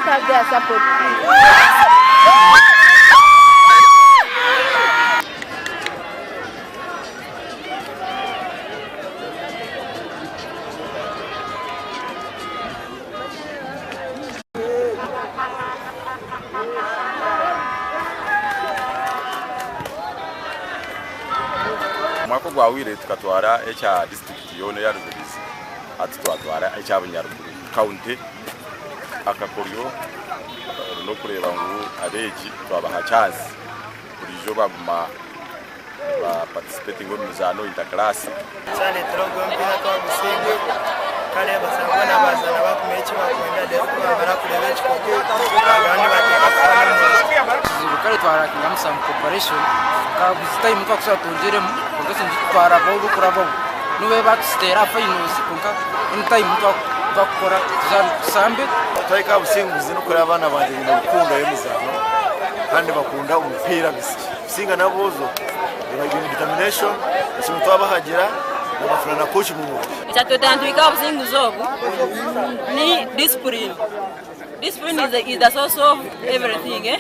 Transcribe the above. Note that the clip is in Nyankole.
have their support Omwaka ogwahweire tukatwara ekya disiturikiti yoona eya Rubirizi hati twatwara ekya Bunyaruguru county. Akakoryo n'okureeba ngu abeegi twabaha chance buriijo baguma niba participatinga omu mizaano inter class. Kyareetera ogwo omupiira twagusinga kare basanga boona bazaana bakumanya eki bakwenda reero ku bamara kureeba ekikopo bagaba nibateeka kufaana omu. Ekizibu kare twarakingamu some cooperation nka buri time twakushaba twongyeremu kwonka ekintu twarabaho orikurabaho nobu batusiteera aha finals kwonka any time twakukora tushambe. Twahika aha businguzi n'okureba abaana bangye baine rukundo y'emizaano kandi nibakunda omupiira Kusinga n'aboojo baine determination, ekimwe twabahagira nabafuna na coach murungi. Ekyatwetera nituhika aha businguzi obu ni discipline. Discipline is the, is the source of everything. Eh?